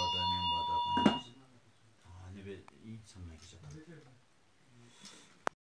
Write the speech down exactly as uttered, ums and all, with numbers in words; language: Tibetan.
བ་དང་མཉམ་པ་དང་གང་ཡིན། ཨ་ནི་བས་ཡིན་མཚམས་ན་གི་ཆ་དང་།